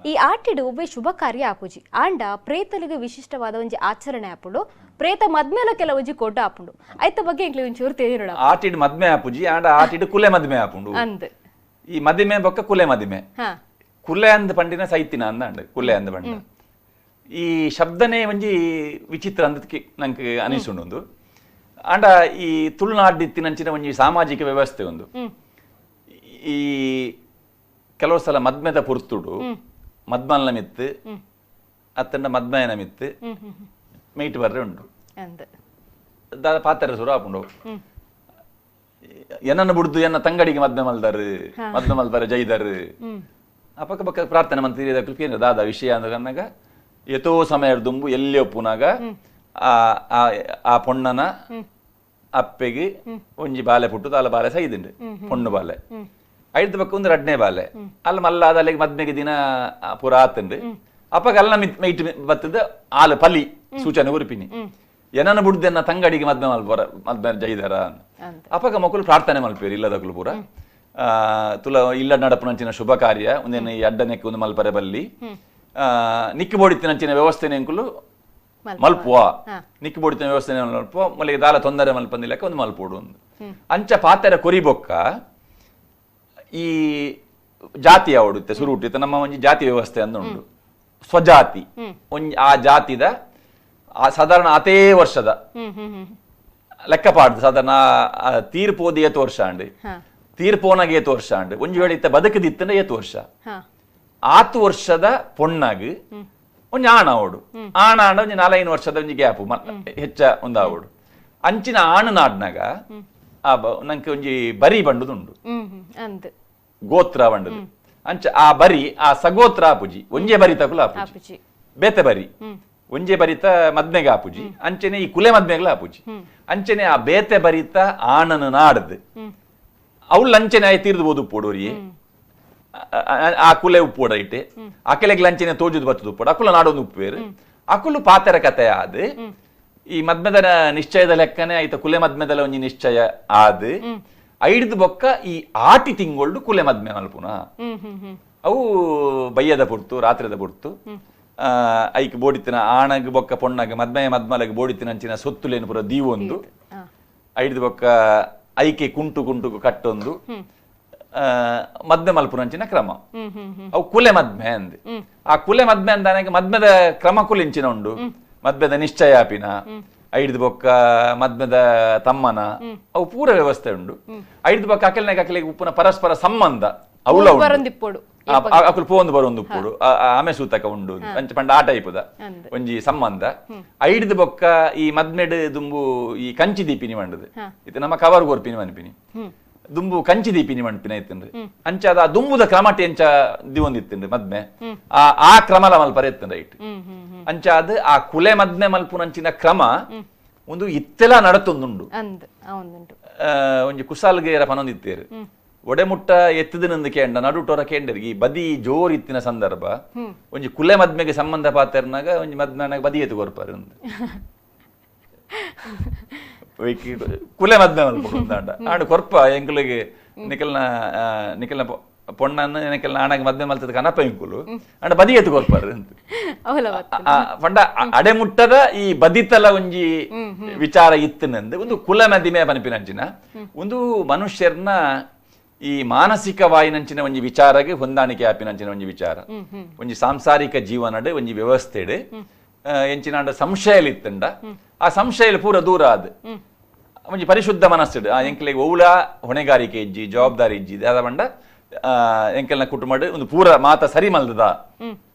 ಈ ಆಟಿಡ್ ಒವ್ವೆ ಶುಭ ಕಾರ್ಯ ಆಪುಜಿ ಆಂಡ ಪ್ರೇತಲಿಗೆ ವಿಶಿಷ್ಟವಾದ ಒಂಜಿ ಆಚರಣೆ ಆಪುಂಡು ಪ್ರೇತ ಮದ್ಮೇಲ ಕೆಲವೊಂಜಿ ಕೊಡ್ಡ ಆಪುಂಡು ಐತ ಬಗ್ಗೆ ಎಂಕ್ಲೆ ಒಂಚೂರು ತೆರಿಯೋಣ ಆಟಿಡ್ ಮದ್ಮೆ ಆಪುಜಿ ಆಂಡ ಆಟಿಡ್ ಕುಲೆ ಮದ್ಮೆ ಆಪುಂಡು ಅಂದ್ ಈ ಮದಿಮೆ ಬೊಕ್ಕ ಕುಲೆ ಮದಿಮೆ ಕುಲೆ ಅಂದ್ ಪಂಡಿನ ಸೈತಿನ ಅಂದಾಂಡ್ ಕುಲೆ ಅಂದ್ ಪಂಡ ಈ ಶಬ್ದನೇ ಒಂಜಿ ವಿಚಿತ್ರ ಅಂದಕ್ಕೆ ನಂಗೆ ಅನಿಸುಂಡು ಆಂಡ ಈ ತುಳುನಾಡಿತ್ತಿನಂಚಿನ ಒಂಜಿ ಸಾಮಾಜಿಕ ವ್ಯವಸ್ಥೆ ಒಂದು ಈ ಕೆಲವು ಸಲ ಮದ್ಮೆದ ಪುರ್ತುಡು ಮದ್ಮಲ್ನ ಮಿತ್ತು ಅತ್ತಂಡ ಮದ್ಮಯನ ಮಿತ್ತು ಮೇಟ್ ಬರ್ರೆ ಉಂಟು ದಾದ ಪಾತ್ರ ಸುರು ಆಪುಂಡು ಎನ್ನನ್ನು ಬುಡ್ದು ಎನ್ನ ತಂಗಡಿಗೆ ಮದ್ಮೆ ಮಲ್ದಾರು ಮದ್ಮೆ ಮಲ್ದಾರೆ ಜೈದಾರು ಅಪಕ್ಕ ಪಕ್ಕ ಪ್ರಾರ್ಥನೆ ಮಂತ್ರಿ ದಾದ ವಿಷಯ ಅಂದಾಗ ಎತೋ ಸಮಯ ದುಂಬು ಎಲ್ಲಿ ಒಪ್ಪುನಾಗ ಆ ಆ ಪೊಣ್ಣನ ಅಪ್ಪೆಗೆ ಒಂಜಿ ಬಾಲೆ ಪುಟ್ಟು ತಾಲ ಬಾಲೆ ಸೈದಿಂಡು ಪೊಣ್ಣು ಬಾಲೆ ಐದು ಪಕ್ಕ ಒಂದು ರಡ್ನೇ ಬಾಲೆ ಅಲ್ಲಿ ಮಲ್ಲಾದ ಅಲ್ಲಿಗೆ ಮದ್ಮೆಗೆ ದಿನ ಪೂರ ಆತಂಡು ಅಪ್ಪಗ ಅಲ್ಲ ಮೈಟ್ ಬತ್ತದ ಆಲು ಪಲಿ ಸೂಚನೆ ಉರುಪಿನಿ ಏನನ್ನ ಬುಡ್ದೆನ್ನ ತಂಗಡಿಗೆ ಮದ್ಮೆ ಮಲ್ಪರ ಮದ್ಮೆ ಜೈದಾರ ಅಪ್ಪಗ ಮಕ್ಕಳು ಪ್ರಾರ್ಥನೆ ಮಲ್ಪೇರು ಇಲ್ಲದಕ್ಕಲು ಪೂರ ತುಲ ಇಲ್ಲ ನಡಪುನಂಚಿನ ಶುಭ ಕಾರ್ಯ ಒಂದೇನು ಈ ಅಡ್ಡನೆಕ್ಕೆ ಒಂದು ಮಲ್ಪರೆ ಬಲ್ಲಿ ನಿಕ್ಕಿ ಬೋಡಿತ್ತಿನಂಚಿನ ವ್ಯವಸ್ಥೆನೆ ಅಂಕುಲು ಮಲ್ಪುವ ನಿಕ್ಕಿ ಬೋಡಿತಿನ ವ್ಯವಸ್ಥೆ ಮಲ್ಪುವ ಮಲ್ಲಿಗೆ ದಾಲ ತೊಂದರೆ ಮಲ್ಪಂದಿಲ್ಲಕ್ಕೆ ಒಂದು ಮಲ್ಪೋಡು ಒಂದು ಅಂಚ ಪಾತೆರ ಕೊರಿಬೊಕ್ಕ ಈ ಜಾತಿ ಅವಡುತ್ತೆ ಸುರು ಹುಟ್ಟಿತ್ತು ನಮ್ಮ ಒಂಜಿ ಜಾತಿ ವ್ಯವಸ್ಥೆ ಅಂದುಂಡು ಸ್ವಜಾತಿ ಒಂಜಿ ಆ ಜಾತಿದ ಸಾಧಾರಣ ಅತೇ ವರ್ಷದ ಲೆಕ್ಕ ಪಾಡ್ದು ಸಾಧಾರಣ ತೀರ್ಪೋದು ಏತು ವರ್ಷ ಅಂಡು ತೀರ್ಪೋನಾಗ ಏತು ವರ್ಷ ಅಂಡು ಒಂಜಿ ವೇಳೆ ಇತ್ತ ಬದುಕದಿತ್ತಂದ್ರೆ ಏತು ವರ್ಷ ಆತು ವರ್ಷದ ಪೊಣ್ಣಾಗ ಒಂಜಿ ಆಣ ಅವಡು ಆಣ ಆಣ ಒಂಜಿ 4-5 ವರ್ಷದ ಒಂಜಿ ಗ್ಯಾಪ್ ಹೆಚ್ಚ ಒಂದು ಆವಡು ಅಂಚಿನ ಆಣು ನಾಡ್ನಾಗ ಆ ನಂಗೆ ಒಂಜಿ ಬರಿ ಬಂಡುದುಂಡು ಗೋತ್ರ ಬಂಡುದು ಅಂಚ ಆ ಬರಿ ಆ ಸಗೋತ್ರ ಆಪುಜಿ ಒಂಜೆ ಬರಿ ತಕುಲ ಆಪುಜಿ ಬೇತೆ ಬರಿ ಒಂಜೆ ಬರಿತ ಮದ್ಮೆಗೆ ಆಪುಜಿ ಅಂಚನೆ ಈ ಕುಲೆ ಮದ್ಮೆಗಳ ಆಪುಜಿ ಅಂಚನೆ ಆ ಬೇತೆ ಬರಿತ ಆಣನ ನಾಡ್ದು ಅವಳು ಅಂಚನೆ ಆಯ್ ತೀರ್ದು ಬೋದು ಪೋಡೋರಿ ಆ ಕುಲೆ ಉಪ್ಪೋಡ ಇಟ್ಟೆ ಅಕಲೆಗೆ ಲಂಚನೆ ತೋಜುದು ಬತ್ತದ ಉಪ್ಪೋಡು ಅಕುಲ ನಾಡೊಂದು ಉಪ್ಪೇರು ಅಕುಲು ಪಾತೆರ ಕತೆ ಆದ್ ಈ ಮದ್ಮೆದ ನಿಶ್ಚಯದ ಲೆಕ್ಕನೆ ಆಯ್ತ ಕುಲೆ ಮದ್ಮೆದಲ ಒಂಜಿ ನಿಶ್ಚಯ ಆದ್ ಐಡ್ದು ಬೊಕ್ಕ ಈ ಆಟಿ ತಿಂಗೊಳ್ಡು ಕುಲೆ ಮದ್ಮೆ ಮಲ್ಪುನ ಅವು ಬಯ್ಯದ ಪುರ್ತು ರಾತ್ರಿದ ಪುರ್ತು ಐಕ್ ಬೋಡಿತ್ತಿನ ಆಣಗ್ ಬೊಕ್ಕ ಪೊಣ್ಣಗ್ ಮದ್ಮೆಯ ಮದ್ಮಲಗ್ ಬೋಡಿತ್ತಿನ ಅಂಚಿನ ಸೊತ್ತುಲೇನು ಪೂರ ದೀವೊಂದು ಐಡ್ದು ಬೊಕ್ಕ ಐಕೆ ಕುಂಟು ಕುಂಟುಕು ಕಟ್ಟೊಂದು ಮದ್ಮೆ ಮಲ್ಪುನಂಚಿನ ಕ್ರಮ ಅವು ಕುಲೆ ಮದ್ಮೆ ಅಂದ್ ಆ ಕುಲೆ ಮದ್ಮೆ ಅಂದಾನಾಗ ಮದ್ಮೆದ ಕ್ರಮ ಕುಲಿಂಚಿನ ಉಂಡು ಮದ್ಮೆದ ನಿಶ್ಚಯ ಆಪಿನ ಐಡ್ದು ಬೊಕ್ಕ ಮದ್ಮೆದ ತಮ್ಮನ ಅವು ಪೂರ ವ್ಯವಸ್ಥೆ ಉಂಡು ಐಡ್ದು ಬೊಕ್ಕ ಅಕಲ್ನಾಗ ಅಕಲಿಗೆ ಉಪ್ಪುನ ಪರಸ್ಪರ ಸಂಬಂಧ ಅವಳ ಅಕುಲು ಪೋಂದು ಬರೊಂದು ಉಪ್ಪುಡು ಆಮೆ ಸೂತಕ ಉಂಡು ಅಂಚ ಪಂಡ ಆ ಟೈಪುದ ಒಂಜಿ ಸಂಬಂಧ ಐಡ್ದು ಬೊಕ್ಕ ಈ ಮದ್ಮೆಡ್ ದುಂಬು ಈ ಕಂಚಿ ದೀಪಿನಿ ಮಂಡದು ಇದು ನಮ್ಮ ಕವರ್ ಗೋರ್ಪಿನಿ ಮನ್ಪಿನಿ ದುಂಬು ಕಂಚಿ ದೀಪಿನಿ ಮಣ್ಪಿನ ಇತ್ತಂಡ್ರಿ ಅಂಚ ಅದ ದುಂಬುದ ಕ್ರಮಟಿ ಅಂಚ ದಿವೊಂದಿತ್ತಂಡ್ರಿ ಮದ್ಮೆ ಆ ಆ ಕ್ರಮಲ ಮಲ್ಪರೆ ಇತ್ತಂಡ್ರಿ ಐಟ್ ಅಂಚ ಅದು ಆ ಕುಲೆ ಮದ್ಮೆ ಮಲ್ಪುನಂಚಿನ ಕ್ರಮ ಒಂದು ಇತ್ತೆಲ ನಡತೊಂದುಂಡು ಒಂಜಿ ಕುಸಾಲ್ಗೆ ಪನೊಂದಿತ್ತೇರು ಒಡೆಮುಟ್ಟ ಎತ್ತದನಂದು ಕೇಂಡ ನಡುಟೋರ ಕೇಂಡರಿಗೆ ಈ ಬದಿ ಜೋರ್ ಇತ್ತಿನ ಸಂದರ್ಭ ಒಂಜಿ ಕುಲೆ ಮದ್ಮೆಗೆ ಸಂಬಂಧ ಪಾತೆರ್ನಾಗ ಒಂಜಿ ಮದ್ಮೆನಾಗ ಬದಿ ಎತ್ತು ಕೊರ್ಪಾರು ಕುಲೆ ಮದ್ಮೆ ಮಲ್ಪುಂಡು ಆಂಡ ಕೊರ್ಪ ಎಂಕುಲಿಗೆ ನಿಕಲ್ನ ನಿಕಲ್ನ ಪೊಣ್ಣನ್ನು ನಿಕಲ್ನ ಆಣಾಗ ಮದ್ಮೆ ಮಲ್ತದ ಕನಪ ಎಂಕುಲು ಅಂಡ ಬದಿ ಎತ್ತು ಕೊರ್ಪಾರು ಅಂತ ಪಂಡ ಅಡೆಮುಟ್ಟದ ಈ ಬದಿತಲ ಒಂಜಿ ವಿಚಾರ ಇತ್ತಿನಂದು ಒಂದು ಕುಲ ಮದಿಮೆ ಪನಪಿನಂಚಿನ ಒಂದು ಮನುಷ್ಯರ್ನ ಈ ಮಾನಸಿಕ ವಾಯಿನಂಚಿನ ಒಂಜಿ ವಿಚಾರಗೆ ಹೊಂದಾಣಿಕೆ ಆಪಿನಂಚಿನ ಒಂಜಿ ವಿಚಾರ ಒಂಜಿ ಸಾಂಸಾರಿಕ ಜೀವನಡೆ ಒಂಜಿ ವ್ಯವಸ್ಥೆಡೆ ಎಂಚಿನಾಂಡ ಸಂಶಯ ಇತ್ತಂಡ ಆ ಸಂಶಯ ಪೂರ ದೂರ ಅದು ಒಂಜಿ ಪರಿಶುದ್ಧ ಮನಸ್ಸಿಡು ಆ ಎಂಕಲಿಗೆ ಓಲ ಹೊಣೆಗಾರಿಕೆ ಇಜ್ಜಿ ಜವಾಬ್ದಾರಿ ಇಜ್ಜಿ ದಾದ ಪಂಡ ಎಂಕಲ್ನ ಕುಟುಂಬ ಒಂದು ಪೂರ ಮಾತ ಸರಿ ಮಲ್ದದ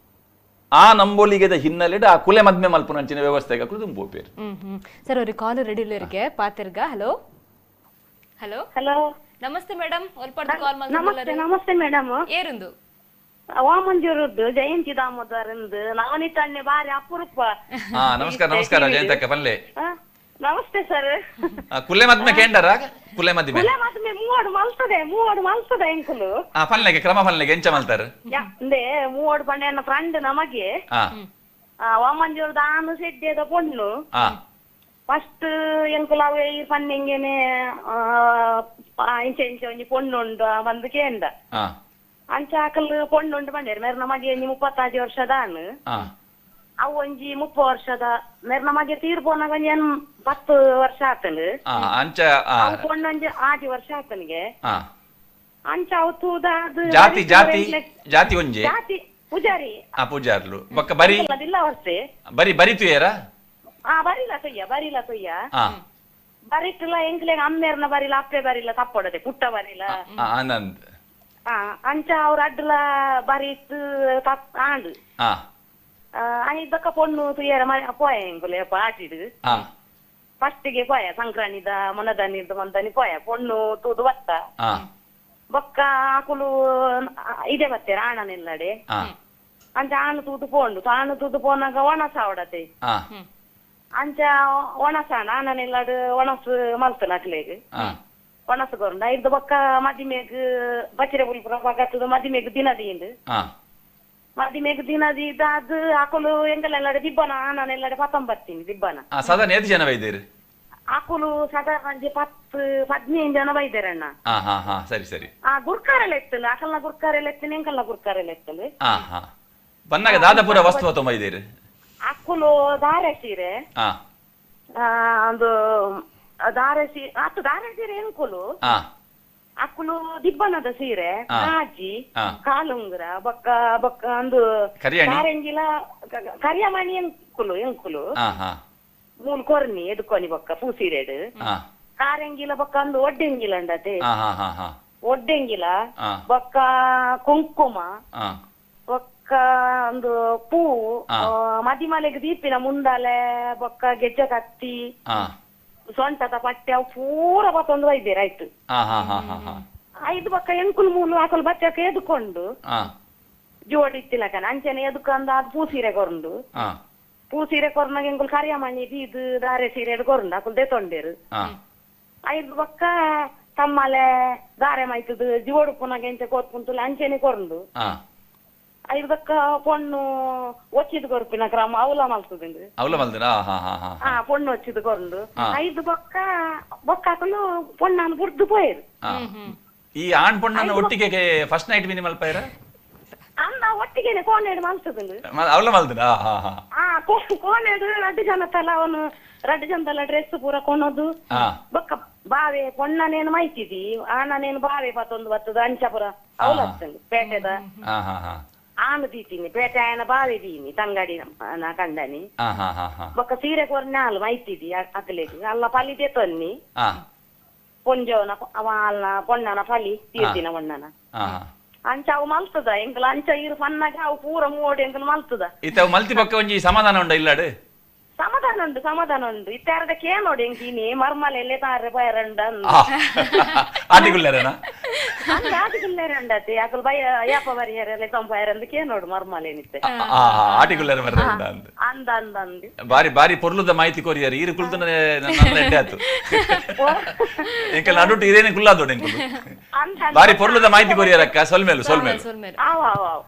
ಆ ನಂಬೋಲಿಗೆದ ಹಿನ್ನೆಲೆಡ್ ಆ ಕುಲೆ ಮದ್ಮೆ ಮಲ್ಪುನಂಚಿನ ವ್ಯವಸ್ಥೆಗೆ ಅಕುಲು ದುಂಪೋಪೇರು. ಸರ್ ಅವ್ರಿಗೆ ಕಾಲ್ ರೆಡಿ ಇಲ್ಲರಿಗೆ ಪಾತಿರ್ಗ. ಹಲೋ ಹಲೋ ಹಲೋ ನಮಸ್ತೆ ಮೇಡಮ್, ಒಲ್ಪಡ್ದು ಕಾಲ್ ನಮಸ್ತೆ. ನಮಸ್ತೆ ಮೇಡಮ್, ಏರುಂದು ವಾಮಂಜೂರದ್ದು ಜಯಂತಿ ದಾಮೋದರಂದು ನವನಿತಣ್ಣೆ ಬಾರಿ ಅಪರೂಪ. ನಮಸ್ಕಾರ ನಮಸ್ಕಾರ ಜಯಂತಕ್ಕ ಪಲ್ಲೆ. ನಮಸ್ತೆ ಸರ್. ಕುಲೆ ಮದ್ಮೆ ಕೇಂಡರ? ಕುಲೆ ಮದ್ಮೆ ಕುಲೆ ಮದ್ಮೆ ಮೂವಡು ಮಲ್ತದೆ, ಮೂವಡು ಮಲ್ತದೆ ಎಂಕುಲು. ಪಲ್ಲೆಗೆ ಕ್ರಮ ಪಲ್ಲೆಗೆ ಎಂಚ ಮಲ್ತಾರೆ? ಅಂದೆ ಮೂವಡು ಪಂಡೆ ಫ್ರೆಂಡ್ ನಮಗೆ ವಾಮಂಜೂರು ದಾನು ಸೆಡ್ಡೆದ ಪೊಣ್ಣು. ಫಸ್ಟ್ ಎಂಕುಲು ಅವೆ ಈ ಪನ್ನೆಂಗೆನೆ ಇಂಚ ಇಂಚ ಒಂಜಿ ಪೊಣ್ಣು ಉಂಡು ಬಂದು ಕೇಂಡ. ಅಂಚ ಅಕಲ್ ಪೊಣ್ಣುಂಡು ಬಂಡೇರು ಮೇರ್ನ ಮಗೆ 35 ವರ್ಷದ ಅಣ್ಣು ಅವು ಒಂಜಿ 30 ವರ್ಷದ ಮೇರ್ನ ಮಗೆ ತೀರ್ಪೋನಾಗ ಒಂಜಿ 10 ವರ್ಷ ಆತನು ಅಂಚ ಪೊಣ್ಣೊಂಜಿ 6 ವರ್ಷ ಆತನಿಗೆ ಅಂಚ ಅವು ತೂದ ಜಾತಿ ಜಾತಿ ಜಾತಿ ಒಂಜಿ ಜಾತಿ ಪೂಜಾರಿ ಪೂಜಾರ್ಲು ಬೊಕ್ಕ ಬರಿ ಇಲ್ಲ ವರ್ಷೆ ಬರಿ ಬರಿ ತುಯೇರ ಬರಿಲ್ಲ ತೊಯ್ಯ ಬರಿಲ್ಲ ತೊಯ್ಯ ಬರಿಟ್ಟಲ್ಲ ಎಂಕ್ಲೆ ಅಮ್ಮೇರ್ನ ಬರಿಲ್ಲ ಅಪ್ಪೆ ಬರಿಲ್ಲ ತಪ್ಪೊಡದೆ ಪುಟ್ಟ ಬರಿಲ್ಲ ಆನಂದ್ ಅಂಚ ಅವ್ರ ಅಡ್ಡಲ ಬರಿತ್ತು ಆಂಡು ಐದಕ್ಕ ಪೊಣ್ಣು ತುಯ್ಯರ ಪೋಯ ಎಂಕುಲೆ ಆಟಿಡು ಫಸ್ಟಿಗೆ ಪೋಯ ಸಂಕ್ರಾಂತಿದ ಮೊನದನಿದ ಮಂದನಿ ಪೋಯ ಪೊಣ್ಣು ತೂದು ಬತ್ತ ಬೊಕ್ಕ ಆಕುಲು ಇದೆ ಬತ್ತೇರ ಆಣನೆಲ್ಲಡೆ ಅಂಚ ಆಣು ತೂದು ಪೋಂಡು ಆಣು ತೂದು ಪೋನಾಗ ಒಣಸ ಅವಡತೆ ಅಂಚ ಒಣಸಾಣ ಆಣನೆಲ್ಲಾಡು ಒಣಸು ಮಲ್ತನ ಅಕ್ಲೆಗ್ ಒಣಸು ಕೊರಂಡ ಐದು ಬೊಕ್ಕ ಮದಿಮೆಗ್ ಬಚ್ಚಿರೆ ಪುಲ್ಪುರ ಬಗತ್ತದ ಮದಿಮೆಗ್ ದಿನ ದೀಂಡು ಮದಿಮೆಗ್ ದಿನ ದೀದ ಅದು ಆಕುಲು ಎಂಗಲೆಲ್ಲಾಡೆ ದಿಬ್ಬನ ಆಣನೆಲ್ಲಾಡೆ ಪತ್ತೊಂಬತ್ತೀನಿ ದಿಬ್ಬನ ಸಾಧಾರಣ ಎತ್ತು ಜನ ಬೈದೇರು ಆಕುಲು ಸಾಧಾರಣ 10 15 ಜನ ಬೈದೇರಣ್ಣ. ಸರಿ ಸರಿ. ಆ ಗುರ್ಕಾರೆಲ್ಲ ಎತ್ತಲು ಅಕಲ್ನ ಗುರ್ಕಾರೆಲ್ಲ ಎತ್ತಲು ಎಂಕಲ್ನ ಗುರ್ಕಾರೆಲ್ಲ ಎತ್ತಲು ಬನ್ನಾಗ ದಾದಾಪುರ ವಸ್ತು ತೊಂಬೈದೇರು ಅಕ್ಕುಲು ದಾರೆ ಸೀರೆ ಒಂದು ದಾರೆ ಸೀರೆ ಅತ್ತು ದಾರೆ ಸೀರೆ ಎಂಕುಲು ಅಕ್ಕುಲು ದಿಬ್ಬನದ ಸೀರೆ ಕಾಜಿ ಕಾಲುಂಗುರ ಬೊಕ್ಕ ಬೊಕ್ಕ ಒಂದು ಕಾರೆಂಜಿಲ ಕರಿಯಮಣಿ ಎಂಕುಲು ಎಂಕುಲು ಮೂಲು ಕೊರ್ನಿ ಎದುಕೊನಿ ಬೊಕ್ಕ ಪೂಸೀರೆಡ್ ಕಾರೆಂಗಿಲ ಬೊಕ್ಕ ಒಂದು ಒಡ್ಡೆಂಗಿಲ ಉಂಡತೆ ಒಡ್ಡೆಂಗಿಲ ಬೊಕ್ಕ ಕುಂಕುಮ ಬೊಕ್ಕ ಒಂದು ಪೂ ಮದಿಮಲೆಗ್ ದೀಪಿನ ಮುಂದಾಲೆ ಬೊಕ್ಕ ಗೆಜ್ಜೆ ಕತ್ತಿ ಸೊಂಟದ ಪಟ್ಟೆ ಅವು ಪೂರ ಬತ್ತೊಂದು ಬೈದೇರ ಆಯ್ತು. ಐದು ಬೊಕ್ಕ ಎಂಕುಲು ಮೂಲು ಆಕುಲು ಬಚ್ಚಕ ಎದುಕೊಂಡು ಜೋಡಿತ್ತಿಲಕನ ಅಂಚನೆ ಎದುಕಂದ ಅದು ಪೂ ಸೀರೆ ಕೊರಂಡು ಪೂ ಸೀರೆ ಕೊರ್ನಾಗ ಎಂಕುಲು ಕರಿಯಮಣಿ ದೀದು ದಾರೆ ಸೀರೆ ಕೊರಂಡು ಅಕುಲು ದೇತೊಂಡೇರು. ಐದು ಬೊಕ್ಕ ತಮ್ಮಲೆ ದಾರೆ ಮೈತದು ಜೋಡು ಪುನಗ ಎಂಚ ಕೊರ್ಪುಂತುಲ ಅಂಚನೆ ಕೊರಂಡು. ಐದು ಬೊಕ್ಕ ಪೊಣ್ಣು ಒಚ್ಚಿದ್ ಕೊರ್ಪಿನ ಕ್ರಮ ಅವಲ ಮಲ್ತುದುಂಡು ಪೊಣ್ಣು ಒಚ್ಚಿದ್ ಕೊರಂಡು. ಐದು ಬೊಕ್ಕ ಬೊಕ್ಕ ಅಕುಲು ಪೊಣ್ಣನ್ನು ಬುಡ್ದು ಪೋಯರು. ಈ ಆಣ್ ಪೊಣ್ಣನ್ನು ಒಟ್ಟಿಗೆ first night mini ಮಲ್ಪಾಯರ ಅನ್ನ ಒಟ್ಟಿಗೆನೆ ಕೋಣೆಡು ಮಲ್ತುದುಂಡು ಅವಲ ಮಲ್ತದ ಕೋಣೆಡು ರಡ್ಡು ಜನ ತಲ ಅವನು ರಡ್ಡು ಜನದಲ್ಲ ಡ್ರೆಸ್ ಪೂರ ಕೊನೋದು ಬೊಕ್ಕ ಬಾವೆ ಪೊಣ್ಣನೇನು ಮೈತಿದಿ ಆಣನೇನು ಬಾವೆ ಪತ್ತೊಂದು ಬತ್ತದ ಅಂಚಪುರ ಅವಲತ್ತುಂಡು ಪೇಟೆದ ಆನು ದೀತೀನಿ ಪೇಟೆ ಆಯನ ಬಾವೆ ದೀನಿ ತಂಗಡಿ ಕಂಡನಿ ಬೊಕ್ಕ ಸೀರೆ ಕೊರ್ನಾಲು ಮೈತಿದಿ ಅಕಲೆಗ್ ಅಲ್ಲ ಪಲಿ ತೊನ್ನಿ ಪೊಂಜೋನ ಅವ ಅಲ್ಲ ಪೊಣ್ಣನ ಪಲಿ ತೀರ್ದಿನ ಪೊಣ್ಣನ ಅಂಚ ಅವು ಮಲ್ತದ ಎಂಕಲ್ ಅಂಚ ಇರು ಪನ್ನಾಗ ಅವು ಪೂರ ಮೋಡಿ ಎಂಕಲ್ ಮಲ್ತದ. ಇತ್ತ ಮಲ್ತಿ ಪಕ್ಕ ಒಂಜಿ ಸಮಾಧಾನ ಉಂಡ ಇಲ್ಲಾಡು ಸಮಾಧಾನ ಉಂಡು ಸಮಾಧಾನ ಉಂಡು ಇತ್ತಾರದ ಕೇ ನೋಡಿ ಎಂಕಿನಿ ಮರ್ಮಲೆಲ್ಲೇ ತಾರೆ ಬಯರಂಡ ಆಟಿಗುಲ್ಲೇರನ ಆಟಿಗುಲ್ಲೇರಂಡತೆ ಅಕಲ್ ಬಯ ಯಾಪ ಬರಿಯರೆಲ್ಲ ತಂಪಾಯರಂದು ಕೇ ನೋಡು ಮರ್ಮಲೇನಿತ್ತೆ ಆಟಿಗುಲ್ಲೇರ ಮರ್ರಂಡ ಅಂದ ಅಂದ ಅಂದ ಅಂದು ಬಾರಿ ಬಾರಿ ಪೊರ್ಲುದ ಮಾಹಿತಿ ಕೊರಿಯರ್ ಈರು ಕುಲ್ತನ ನನ್ನ ಎಡ್ಡೆ ಆತು ಎಂಕಲ್ ನಡುಟು ಇದೇನೆ ಕುಲ್ಲಾದೋಡು ಎಂಕುಲು ಬಾರಿ ಪೊರ್ಲುದ ಮಾಹಿತಿ ಕೊರಿಯರಕ್ಕ ಸೊಲ್ಮೇಲು ಸೊಲ್ಮೇಲು. ಆವ್ ಆವ್ ಆವ್.